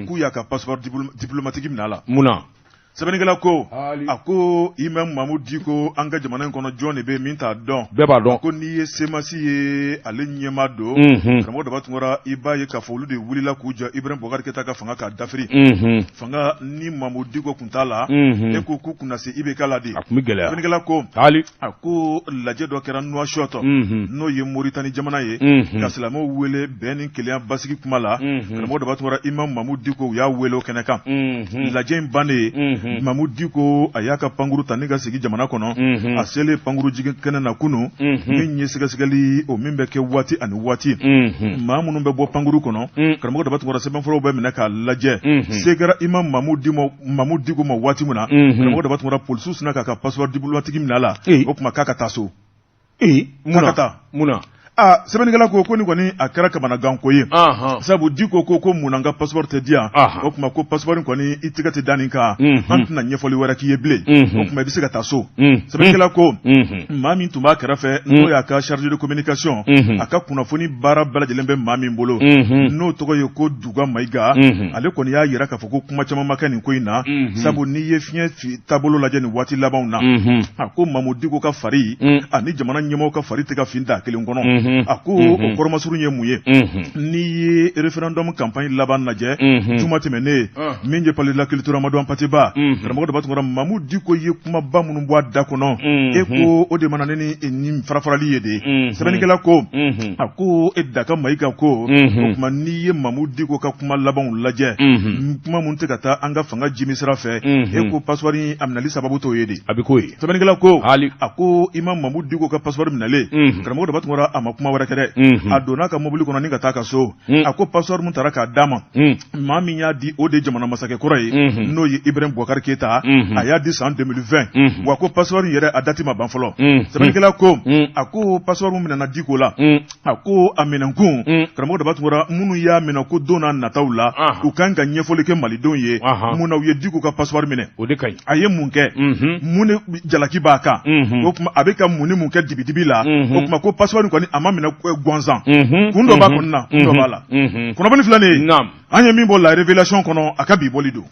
K'u y'a ka passeport diplomatique minɛ a la. Mun na? Sɛbɛnnikɛla ko, a ko Imam Mamudu Diko, an ka jamana in kɔnɔ, jɔn de bɛ min t'a dɔn? Bɛɛ b'a dɔn. Ko n'i ye CMAS ye, ale ɲɛmaa don, karamɔgɔ Daba Tunkara, i b'a ye k'a fɔ olu de wulila k'u jɔ Ibrahim Boubacar Keita ka fanga k'a dafiri. Fanga ni Mamudu Diko tun t'a la, e ko k'u kun na se IBK la de? A tun bɛ gɛlɛya. Sɛbɛnnikɛla ko, a ko lajɛ dɔ kɛra Nouakchott, n'o ye Moritani jamana ye, ka silamɛw wele bɛn ni kelenya basigi kuma la. Karamɔgɔ Daba Tunkara, Imam Mamudu Diko, u y'a wele o kɛnɛ kan. Lajɛ in bannen, Mamudu Diko, a y'a ka pankuru ta ni ka segin jamana kɔnɔ. A selen pankuru jigin kɛnɛ na kunun, min ye sɛgɛsɛgɛli o min bɛ kɛ waati ani waati, maa minnu bɛ bɔ pankuru kɔnɔ, karamɔgɔ Daba Tunkara, sɛbɛnfuraw bɛ minɛ k'a lajɛ. Se kɛra Imam Mamudu Diko ma waati min na, karamɔgɔ Daba Tunkara, polisiw sinna k'a ka passeport diplomatique minɛ a la. O tuma k'a ka taa so. Ee, k'a ka taa. Mun na? Aa, sɛbɛnnikɛla ko nin kɔni a kɛra kamanaganko ye, sabu Diko ko mun na n ka passeport tɛ di yan? O tuma ko passeport in kɔni, i tɛgɛ tɛ da nin kan, an tɛna ɲɛfɔli wɛrɛ k'i ye bilen. O tuma i bɛ se ka taa so. Sɛbɛnnikɛla ko maa min tun b'a kɛrɛfɛ, n'o y'a ka chargé de communication, a ka kunnafoni baara bɛɛ lajɛlen bɛ maa min bolo, n'o tɔgɔ ye ko Duga Mayiga, ale kɔni y'a jira k'a fɔ ko kuma caman ma kɛ nin ko in na, sabu n'i ye fiɲɛ taabolo lajɛ nin waati labanw na, a ko Mamudu Diko ka fari ani jamana ɲɛmɔgɔw ka fari tɛ ka fin da kelen kɔnɔ. A ko o kɔrɔmasurun ye mun ye? N'i ye référendum campagne laban lajɛ juma tɛmɛnen, min ye Palais de la Culture Amadou Hampâté Bâ, karamɔgɔ Daba Tunkara, Mamudu Diko ye kumaba minnu bɔ a da kɔnɔ, e ko o de ma na ni nin farafarali ye de. Sɛbɛnnikɛla ko, a ko e Daka Mayiga ko, o tuma n'i ye Mamudu Diko ka kuma labanw lajɛ, kuma minnu tɛ ka taa an ka fanga jimi sira fɛ, e ko passeport in a minɛli sababu t'o ye de. A bɛ k'o ye. Sɛbɛnnikɛla ko, a ko Imam Mamudu Diko ka passeport minɛlen, karamɔgɔ Daba Tunkara, a ma kuma wɛrɛ kɛ dɛ, a donna a ka mobili kɔnɔ ni ka taa ka so. A ko passeport min taara k'a d'a ma, maa min y'a di, o de ye jamana masakɛ kɔrɔ ye, n'o ye Ibrahim Boubacar Keita. A y'a di san 2020. Wa ko passeport in yɛrɛ, a date ma ban fɔlɔ. Sɛbɛnnikɛla ko, a ko passeport min minɛna Diko la, a ko a minɛkun, karamɔgɔ Daba Tunkara, minnu y'a minɛ, ko don n'a nataw la, u kan ka ɲɛfɔli kɛ malidenw ye, mun na u ye Diko ka passeport minɛ? O de ka ɲi. A ye mun kɛ? Mun de jalaki b'a kan? O tuma a bɛ ka mun ni mun kɛ dibidibi la? O tuma ko passeport kɔni, a ma minɛ gansan, kun dɔ b'a kɔni na, kun dɔ b'a la. Kunnafoni filɛ nin ye, an ye min bɔ La Révélation kɔnɔ, a ka bi bɔli don.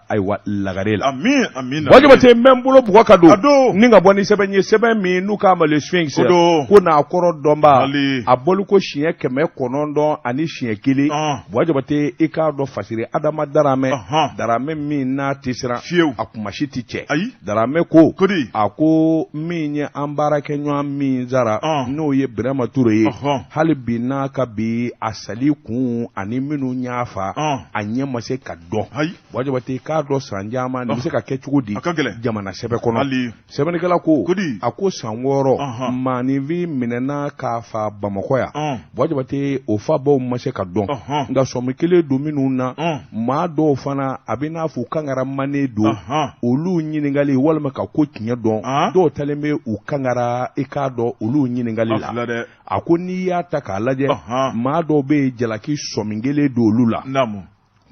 Ayiwa, lagare la. Amin, amin. Buwa Jabate, n bɛ n bolo bugɔ ka don ni ka bɔ ni sɛbɛn ye, sɛbɛn min n'u k'a ma Le Sphinx, ko n'a kɔrɔ dɔnba, a bɔli ko siɲɛ 901. Buwa Jabate, i k'a dɔn Fasiri Adama Daramɛ, Daramɛ min n'a tɛ siran fiyewu, a kuma si tɛ cɛ. Ayi. Daramɛ ko a ko min ye an baarakɛɲɔgɔn min sara, n'o ye Birama Ture ye, hali bi n'a ka bi a sali kun ani minnu y'a fa, a ɲɛ ma se ka dɔn. Buwa Jabate, i k'a dɔn san caman nin bɛ se ka kɛ cogo di jamana sɛbɛ kɔnɔ? Sɛbɛnnikɛla ko, a ko san 6, maaninfin minɛna k'a fa Bamakɔ yan. Buwa Jabate, o fabaw ma se ka dɔn, nka sɔmi kelen don minnu na, maa dɔw fana a bɛ n'a fɔ u kangaramanen don, olu ɲininkali walima ka ko tiɲɛ dɔn, dɔw talen bɛ u kangara, i k'a dɔn olu ɲininkali la. A ko n'i y'a ta k'a lajɛ, maa dɔw bɛ yen, jalaki sɔmi kelen don olu la.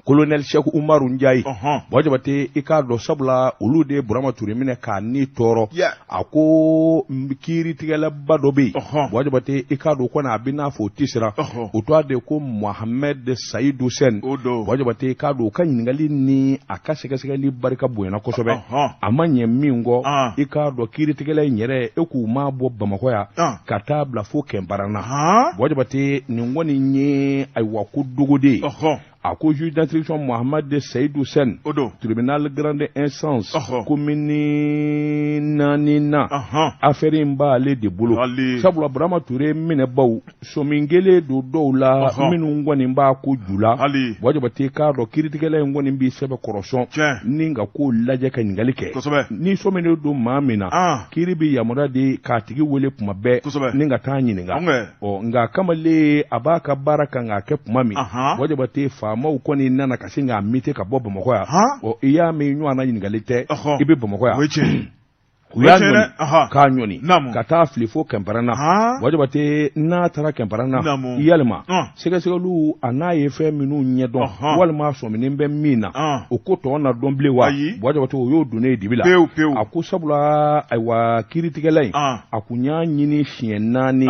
Colonel Cheikh Umaru Njayi, Buwa Jabate, i k'a dɔn sabula olu de ye Burama Ture minɛ k'a ni tɔɔrɔ. A ko kiiritigɛlaba dɔ bɛ yen, Buwa Jabate, i k'a dɔn kɔni a bɛ n'a fɔ o tɛ siran, o tɔgɔ de ko Mohamed Sayidu Sɛn. Buwa Jabate, i k'a dɔn o ka ɲininkali ni a ka sɛgɛsɛgɛli barika bonyana kosɛbɛ. A ma ɲɛ min kɔ, i k'a dɔn kiiritigɛla in yɛrɛ, e k'u maa bɔ Bamakɔ yan ka taa bila fo Kɛnbarana. Buwa Jabate, nin kɔni ye ayiwa ko dogoden ye. A ko juge d'instruction Mohamed Seydou Sène, o don, tribunal grande instance commune naani na, affaire in b'ale de bolo, sabula Burama Ture minɛbaw sɔmi kelen don dɔw la minnu kɔni b'a ko ju la. Buwa Jabate, k'a dɔn kiiritigɛla in kɔni b'i sɛbɛ kɔrɔsɔn ni ka ko lajɛ ka ɲininkali kɛ. Ni sɔminen don maa min na, kiiri bɛ yamaruya di k'a tigi wele kuma bɛɛ ni ka taa ɲininka. Ɔ nka kamalen a b'a ka baara kan k'a kɛ tuma min, Buwa Jabate, faamaw kɔni nana ka sin k'a muter ka bɔ Bamakɔ yan. Ɔ i y'a mɛn ɲɔgɔn na ɲininkali tɛ, i bɛ Bamakɔ yan. U y'a ɲɔni k'a ɲɔni ka taa fili fo kɛnpɛrɛnna. Buwa Jabate n'a taara kɛnpɛrɛnna, yalima sɛgɛsɛgɛliw a n'a ye fɛn minnu ɲɛdɔn walima a sɔminen bɛ min na, o ko tɔ na dɔn bilen wa? Buwa Jabate o y'o donnen ye dibi la. A ko sabula ayiwa kiiritigɛla in a kun y'a ɲini siɲɛ naani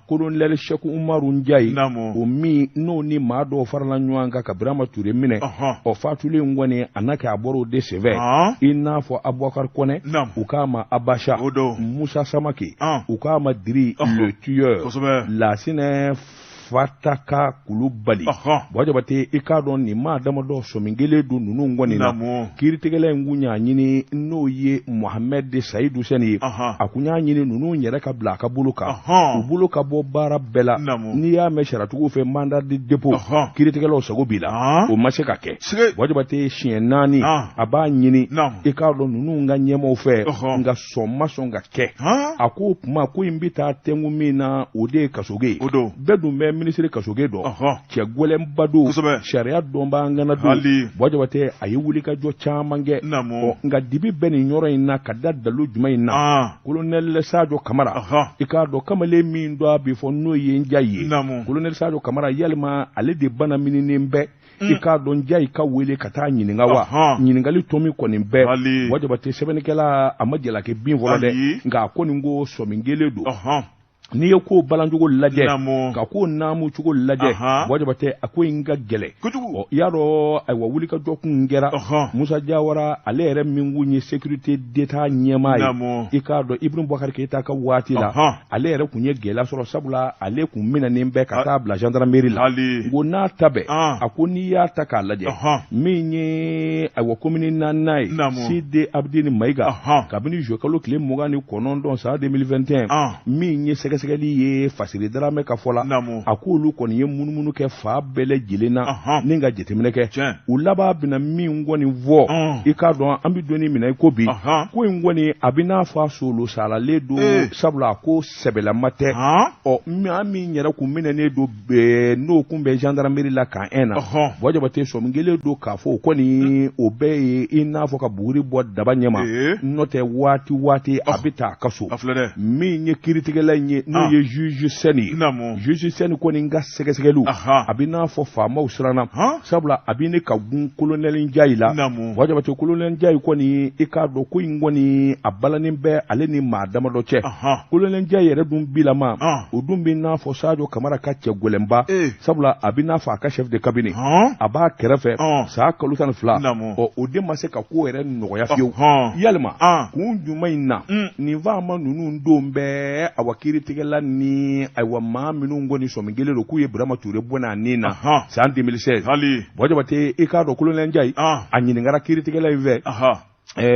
kolonɛli Sɛku Umaru Njayi, o min n'o ni maa dɔw farala ɲɔgɔn kan ka Birama Ture minɛ, o fatulen kɔni a na kɛ a bɔra o de senfɛ, i n'a fɔ Abubakari Kɔnɛ, u k'a ma Abasa, Musa Samake, u k'a ma Diri le tueur, Lasinɛ Fataka Kulubali. Buwa Jabate i k'a dɔn nin maa damadɔ sɔmi kɛlen don ninnu kɔni na. Kiiritigɛla in kun y'a ɲini n'o ye Mohamɛdi Sayidu Sɛni ye, a kun y'a ɲini ninnu yɛrɛ ka bila a ka bolo kan, u bolo ka bɔ baara bɛɛ la. N'i y'a mɛn sariyatigiw fɛ mandat de dépôt, kiiritigɛlaw sago b'i la, o ma se ka kɛ. Buwa Jabate siɲɛ naani a b'a ɲini i k'a dɔn ninnu ka ɲɛmaaw fɛ, nka sɔn ma sɔn ka kɛ. A ko o tuma ko in bɛ taa tɛnku min na, o de ye Kasoge ye. Bɛɛ dun bɛ minisiri Kasoge dɔn, cɛ gɛlɛnba don, sariya dɔnbaa ŋana don. Buwa Jabate a ye wulikajɔ caman kɛ, nka dibi bɛ nin yɔrɔ in na ka da dalu jumɛn in na? Kolonɛli Sajo Kamara, i k'a dɔn kamalen min don a bɛ fɔ n'o ye Njayi ye, kolonɛli Sajo Kamara yalima ale de bana mininen bɛ i k'a dɔn Njayi ka wele ka taa ɲininka wa? Ɲininkali tomi kɔni bɛɛ. Buwa Jabate sɛbɛnnikɛla a ma jalaki bin fɔlɔ dɛ, nka a kɔni ko sɔmi kɛlen don. N'i ye ko balancogo lajɛ, ka ko naamu cogo lajɛ, Buwa Jabate a ko in ka gɛlɛn. I y'a dɔn ayiwa wulikajɔ kun kɛra Musa Jawara, ale yɛrɛ min kun ye sécurité d'État ɲɛmaa ye, i k'a dɔn Ibrahim Boubacar Keita ka waati la, ale yɛrɛ kun ye gɛlɛya sɔrɔ sabula ale kun minɛnen bɛ ka taa bila gendarmerie la. Ko n'a ta bɛɛ, a ko n'i y'a ta k'a lajɛ, min ye ayiwa komini naaninan ye, Sidi Abudini Mayiga, kabini juillet kalo tile 29 san 2021, min ye sɛgɛsɛgɛli ye Fasiri Daramɛ ka fɔ la, a k'olu kɔni ye munumunu kɛ fan bɛɛ lajɛlen na ni ka jateminɛ kɛ. U laban bɛna min kɔni fɔ, i k'a dɔn an bɛ don min na i ko bi, ko in kɔni a bɛ n'a fɔ a solo salalen don, sabula a ko sɛbɛlama tɛ. Ɔ maa min yɛrɛ kun minɛnen don n'o kun bɛ gendarmerie la camp 1 na, Buwa Jabate sɔmi kɛlen don k'a fɔ o kɔni o bɛɛ ye i n'a fɔ ka buguri bɔ daba ɲɛma, n'o tɛ waati waati a bɛ taa a ka so. Min ye kiiritigɛla in ye, n'o ye juge Sɛni ye, juge Sɛni kɔni ka sɛgɛsɛgɛliw a bɛ n'a fɔ faamaw siranna, sabula a bɛ ne ka gun kolonɛli Njayi la. Buwa Jabate kolonɛli Njayi kɔni i k'a dɔn ko in kɔni a balannen bɛ ale ni maa damadɔ cɛ. Kolonɛli Njayi yɛrɛ dun bilama, o dun bɛ n'a fɔ Sajo Kamara ka cɛ gɛlɛnba, sabula a bɛ n'a fɔ a ka chef de cabinet, a b'a kɛrɛfɛ san kalo 12. Ɔ o de ma se ka ko yɛrɛ nɔgɔya fiyewu. Yalima kun jumɛn in na nin faama ninnu don bɛɛ awa kiiritigɛla ni ayiwa maa minnu kɔni sɔmi kɛlen don k'u ye Burama Ture bɔnɛ a ni na san 2016? Buwa Jabate i k'a dɔn kolonɛli Njayi a ɲininkara kiiritigɛla in fɛ,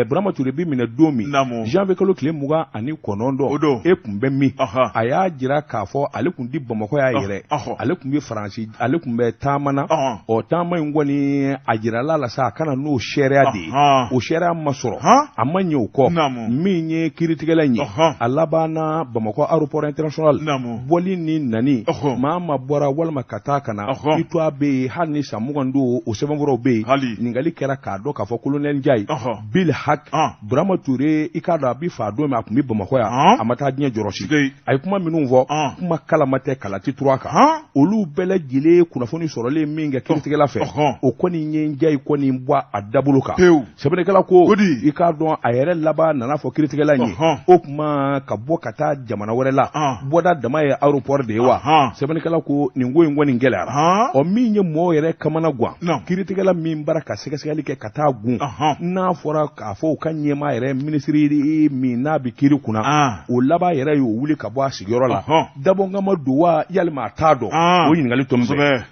Burama Ture bɛ minɛ don min, janvier kalo tile 29, e kun bɛ min? A y'a jira k'a fɔ ale kun tɛ Bamakɔ yan yɛrɛ, ale kun bɛ Faransi, ale kun bɛ taama na. Ɔ taama in kɔni a jirala la sa a ka na n'o seereya de ye, o seereya ma sɔrɔ. A ma ɲɛ o kɔ, min ye kiiritigɛla in ye, a labanna Bamakɔ aéroport international, bɔli ni nani, maa ma bɔra walima ka taa ka na, i to a bɛ yen hali ni san 20 don, o sɛbɛnfuraw bɛ yen. Ɲininkali kɛra k'a dɔn k'a fɔ kolonɛli Njayi bil hak Burama Ture i k'a dɔn a bɛ faa don min a tun bɛ Bamakɔ yan, a ma taa diɲɛ jɔrɔsi. A ye kuma minnu fɔ, kuma kalama tɛ kala tɛ turu a kan. Olu bɛɛ lajɛlen kunnafoni sɔrɔlen min kɛ kiiritigɛla fɛ, o kɔni ye Njayi kɔni bɔ a dabolo kan. Sɛbɛnnikɛla ko i k'a dɔn a yɛrɛ laban nana fɔ kiiritigɛla in ye, o tuma ka bɔ ka taa jamana wɛrɛ la, bɔda dama ye aéroport de ye wa? Sɛbɛnnikɛla ko nin ko in kɔni gɛlɛyara. Ɔ min ye mɔgɔw yɛrɛ kamana gan, kiiritigɛla min bara ka sɛgɛsɛgɛli kɛ ka taa gun, n'a fɔra k'a fɔ u ka ɲɛmaa yɛrɛ minisiri min n'a bɛ kiiri kunna, o laban yɛrɛ y'o wuli ka bɔ a sigiyɔrɔ la. Dabɔnkama don wa yalima a t'a dɔn? O ɲininkali tɔ min,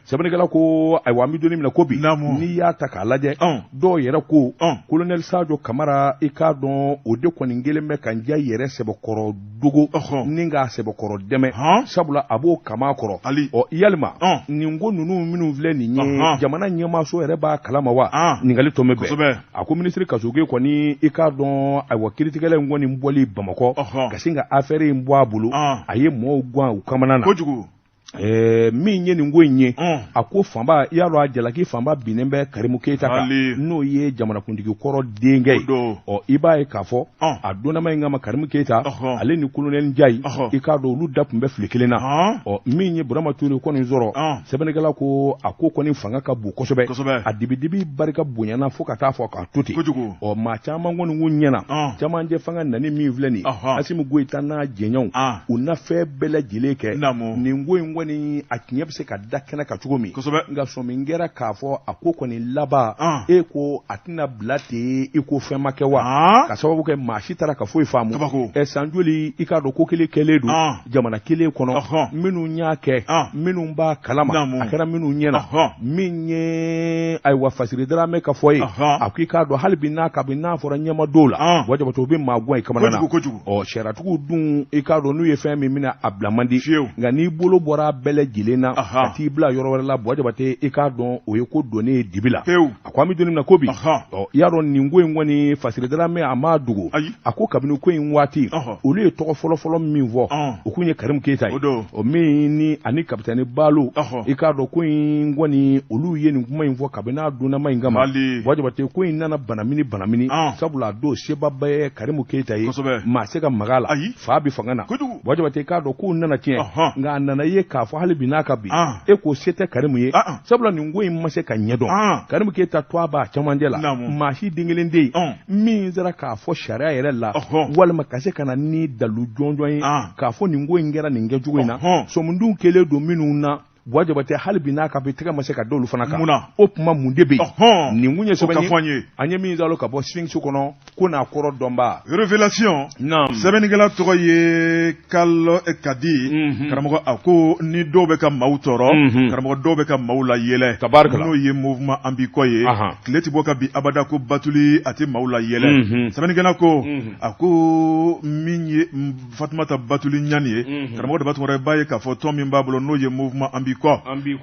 sɛbɛnnikɛla ko ayiwa an bɛ don min na ko bi, n'i y'a ta k'a lajɛ, dɔw yɛrɛ ko kolonɛli Sajo Kamara i k'a dɔn o de kɔni kɛlen bɛ ka Njayi yɛrɛ sɛbɛkɔrɔ dogo ni k'a sɛbɛkɔrɔ dɛmɛ, sabula a b'o kaman kɔrɔ. Ɔ yalima nin ko ninnu minnu filɛ nin ye, jamana ɲɛmaaso yɛrɛ b'a kalama wa? Ɲininkali tɔ min bɛɛ, a ko minisiri Kasoge kɔni i k'a dɔn ayiwa kiiritigɛla in kɔni bɔli Bamakɔ ka sin ka affaire in bɔ a bolo, a ye mɔgɔw gan u kamana na. Kojugu. Min ye nin ko in ye, a ko fanba, i y'a dɔn a jalaki fanba binnen bɛ Karimu Keyita kan, n'o ye jamanakuntigi kɔrɔ denkɛ ye. Ɔ, i b'a ye k'a fɔ a donnama in kama Karimu Keyita, ale ni kolonɛli Njayi, i k'a dɔn olu da tun bɛ fili kelen na. Ɔ, min ye Burama Ture kɔni sɔrɔ, sɛbɛnnikɛla ko a ko kɔni fanga ka bon kosɛbɛ, a dibidibi barika bonyana fo ka taa fɔ k'a to ten. Ɔ, maa caman kɔni ko ɲɛna camancɛ fanga nani min filɛ nin, Asimi Goyita n'a jɛɲɔgɔnw, u na fɛn bɛɛ lajɛlen kɛ nin ko in kɔni a tiɲɛ bɛ se ka da kɛnɛ kan cogo min. Nka sɔmi kɛra k'a fɔ a ko kɔni laban, e ko a tɛna bila ten i ko fɛn ma kɛ wa, ka sababu kɛ maa si taara ka foyi faamu. Ɛ, san joli, i k'a dɔn ko kelen kɛlen don jamana kelen kɔnɔ, minnu y'a kɛ, minnu b'a kalama, a kɛra minnu ɲɛna. Min ye ayiwa Fasiri Daramɛ ka fɔ ye, a ko i k'a dɔn hali bi n'a kabini n'a fɔra ɲɛma dɔw la, Buwa Jabatɛ, u bɛ maa gwan i kamana na. Ɔ, sariyatigiw dun, i k'a dɔn n'u ye fɛn min minɛ, a bila man di, nka n'i bolo bɔra a bɛɛ lajɛlen na ka t'i bila yɔrɔ wɛrɛ la, Buwa Jabatɛ, i k'a dɔn o ye ko donnen ye dibi la. A ko an bɛ don min na ko bi, ɔ, i y'a dɔn nin ko in kɔni, Fasiri Daramɛ a m'a dogo, a ko kabini ko in waati, olu ye tɔgɔ fɔlɔfɔlɔ min fɔ, o kun ye Karimu Keyita ye, o min ni ani Kapitɛni Balo, i k'a dɔn ko in kɔni olu ye nin kuma in fɔ kabini a donnama in kama. Buwa Jabatɛ, ko in nana banamini banamini, sabula a don sebaba ye Karimu Keyita ye, maa se ka maga a la, fa bɛ fanga na. Buwa Jabatɛ, i k'a dɔn k'u nana tiɲɛ, nka a nana ye k'a fɔ hali bi n'a ka bi, e ko se tɛ Karimu ye, sabula nin ko in ma se ka ɲɛdɔn. Karimu Keyita to a b'a camancɛ la, maa si den kelen tɛ yen min sera k'a fɔ sariya yɛrɛ la, walima ka se ka na ni dalu jɔnjɔn ye k'a fɔ nin ko in kɛra nin kɛcogo in na. Sɔmidun kɛlen don minnu na, Buwa Jabatɛ, hali bi n'a ka bi, tɛgɛ ma se ka d'olu fana kan. O tuma mun de bɛ yen? Nin kun ye sɛbɛn ye an ye min zalo ka bɔ Sphinx kɔnɔ, ko n'a kɔrɔ dɔnbaa. Révélation, sɛbɛnnikɛla tɔgɔ ye Kalo Kadi. Karamɔgɔ, a ko ni dɔw bɛ ka maaw tɔɔrɔ, karamɔgɔ, dɔw bɛ ka maaw layɛlɛ, n'o ye mouvement an b'i kɔ ye. Tile tɛ bɔ ka bin abada ko Batuli a tɛ maaw layɛlɛ. Sɛbɛnnikɛla ko, a ko min ye Fatumata Batuli Ɲani ye, karamɔgɔ Daba Tunkara, i b'a ye k'a fɔ tɔn min b'a bolo, n'o ye mouvement an b'i kɔ,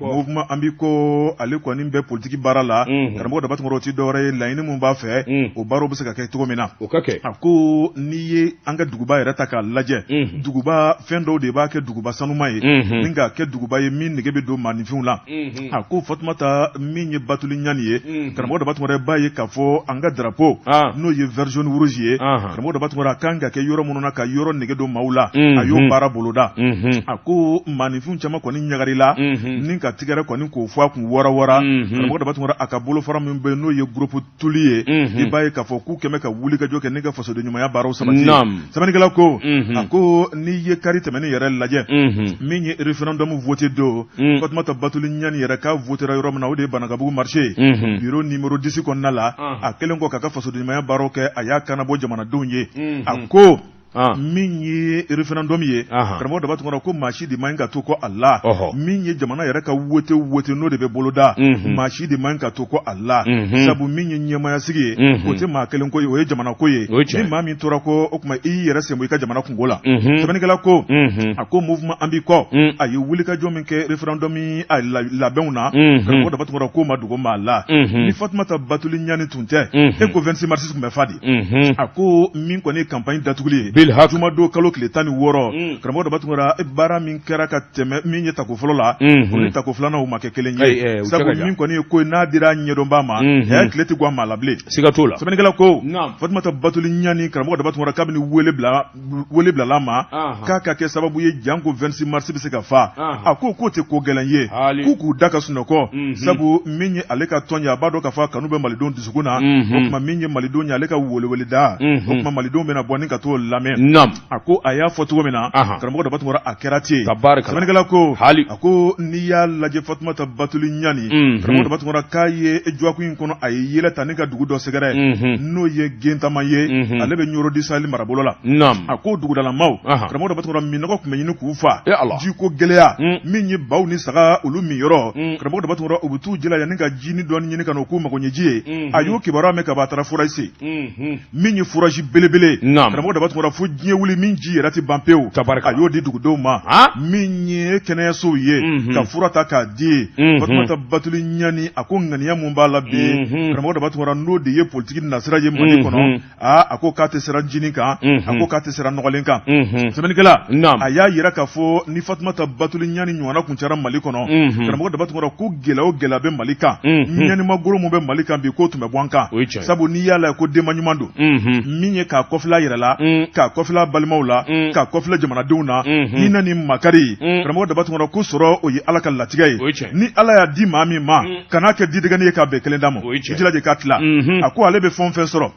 mouvement an b'i kɔ, ale kɔni bɛ politiki baara la. Karamɔgɔ Daba Tunkara, o tɛ dɔwɛrɛ ye, laɲini min b'a fɛ, o baaraw bɛ se ka kɛ cogo min na. A ko n'i ye an ka duguba yɛrɛ ta k'a lajɛ, duguba fɛn dɔw de b'a kɛ duguba sanuma ye, ni k'a kɛ duguba ye min nege bɛ don maaninfinw la. A ko Fatumata min ye Batuli Ɲani ye, karamɔgɔ Daba Tunkara, b'a ye k'a fɔ an ka drapeau, n'o ye vert jaune rouge ye, karamɔgɔ Daba Tunkara, a kan ka kɛ yɔrɔ minnu na ka yɔrɔ nege don maaw la, a y'o baara boloda. A ko maaninfinw caman kɔni ɲagarila ni ka tigɛrɛ kɔni k'o fɔ a kun warawara. Karamɔgɔ Daba Tunkara, a ka bolofara min bɛ yen, n'o ye groupe Tuli ye, i b'a ye k'a fɔ k'u kɛmɛ ka wuli ka jɔ kɛ ni ka fasoden ɲumanya baaraw sabati. Sɛbɛnnikɛla ko, a ko n'i ye kari tɛmɛnen yɛrɛ lajɛ, min ye référendum voté don, Fatumata Batuli Ɲani yɛrɛ k'a votera yɔrɔ min na, o de ye Banankabugu marché ye, bureau numéro 10 kɔnɔna la. A kɛlen kɔ k'a ka fasoden ɲumanya baaraw kɛ, a y'a kannabɔ jamanadenw ye. A ko min ye référendum ye, karamɔgɔ Daba Tunkara, ko maa si de man ka to kɔ a la. Min ye jamana yɛrɛ ka wote wote, n'o de bɛ boloda, maa si de man ka to kɔ a la, sabu min ye ɲɛmaaya sigi ye, o tɛ maa kelen ko ye, o ye jamana ko ye. Ni maa min tora kɔ, o tuma i y'i yɛrɛ sen bɔ i ka jamana kunko la. Sɛbɛnnikɛla ko, a ko mouvement an b'i kɔ, a ye wulikajɔ min kɛ référendum a labɛnw na, karamɔgɔ Daba Tunkara, k'o ma dogo maa la. Ni Fatumata Batuli Ɲani tun tɛ, e ko 26 mars tun bɛ fa de. A ko min kɔni ye campagne datuguli ye jumadon kalo tile 16, karamɔgɔ Daba Tunkara, baara min kɛra ka tɛmɛ min ye tako fɔlɔ la, o ni tako filanan o ma kɛ kelen ye, sabu min kɔni ye ko ye, n'a dira ɲɛdɔnbaa ma, tile tɛ gwan maa la bilen. Siga t'o la. Sɛbɛnnikɛla ko Fatumata Batuli Ɲani, karamɔgɔ Daba Tunkara, kabini wele bila wele bilala ma k'a ka kɛ sababu ye janko 26 mars bɛ se ka fa, a ko k'o tɛ ko gɛlɛn ye, k'u k'u da ka sunɔgɔ, sabu min ye ale ka tɔn ye, a b'a dɔn k'a fɔ a kanu bɛ malidenw dusukun na. O tuma min ye malidenw ye, ale ka weleweleda, o tuma malidenw bɛna bɔ ni ka t'o lamɛn. A ko a y'a fɔ cogo min na, karamɔgɔ Daba Tunkara, a kɛra ten. Sɛbɛnnikɛla ko, a ko n'i y'a lajɛ Fatumata Batuli Ɲani, karamɔgɔ Daba Tunkara, k'a ye dɔgɔkun in kɔnɔ, a ye yɛlɛ ta ni ka dugu dɔ sɛgɛrɛ, n'o ye Gentama ye, ale bɛ Ɲɔrɔ du Sahel marabolo la. A ko dugudalamaw, karamɔgɔ Daba Tunkara, minnɔgɔ tun bɛ ɲini k'u fa, jiko gɛlɛya min ye baw ni saga olu min yɔrɔ, karamɔgɔ Daba Tunkara, u bɛ t'u jilaja ni ka jinin dɔɔni ɲini ka n'o k'u magoɲɛji ye. A y'o kibaruya mɛn ka ban, a taara forage sen, min ye forage belebele, karamɔgɔ Daba Tunkara. fo diɲɛ wuli min ji yɛrɛ tɛ ban pewu, a y'o di dugudenw ma, min ye kɛnɛyasow ye ka fura ta k'a di. Fatumata Batuli Ɲani a ko ŋaniya mun b'a la bi, karamɔgɔ Daba Tunkara, n'o de ye politiki nasira ye Mali kɔnɔ, aa, a ko k'a tɛ siran jinin kan, a ko k'a tɛ siran nɔgɔlen kan. Sɛbɛnnikɛla a y'a yira k'a fɔ ni Fatumata Batuli Ɲani ɲɔgɔnna kun cayara Mali kɔnɔ, karamɔgɔ Daba Tunkara, ko gɛlɛya o gɛlɛya bɛ Mali kan, ɲanimagolo mun bɛ Mali kan bi, k'o tun bɛ bɔ an kan, sabu n'i y'a lajɛ ko denba ɲuman don, min ye k'a kɔfilɛ a yɛrɛ la, k'a kɔfilɛ a balimaw la, k'a kɔfilɛ jamanadenw na, hinɛ ni makari. Karamɔgɔ Daba Tunkara, ko sɔrɔ o ye Ala ka latigɛ ye. Ni Ala y'a di maa min ma, kan'a kɛ didɛgɛnin ye k'a bɛɛ kelen d'a ma, i jilaja k'a tila. A ko ale bɛ fɛn o fɛn sɔrɔ,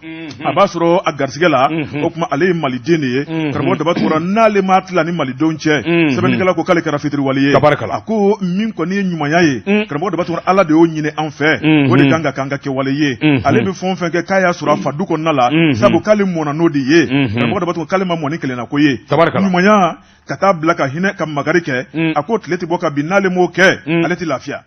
a b'a sɔrɔ a garisɛgɛ la. O tuma ale ye maliden de ye. Karamɔgɔ Daba Tunkara, n'ale m'a tila ni malidenw cɛ, sɛbɛnnikɛla ko k'ale kɛra fitiriwale ye. A ko min kɔni ye ɲumanya ye, karamɔgɔ Daba Tunkara, Ala de y'o ɲini an fɛ, o de kan ka k'an ka kɛwale ye. Ale bɛ fɛn o fɛn kɛ, k'a y'a sɔrɔ a fa du kɔnɔna la, sabu k'ale mɔna n'o de ye. Karamɔgɔ Daba Tunkara, k'ale ma mɔ ni kelenna ko ye. Ɲumanya ka taa bila ka hinɛ ka makari kɛ, a ko tile tɛ bɔ ka bin n'ale m'o kɛ, ale tɛ lafiya.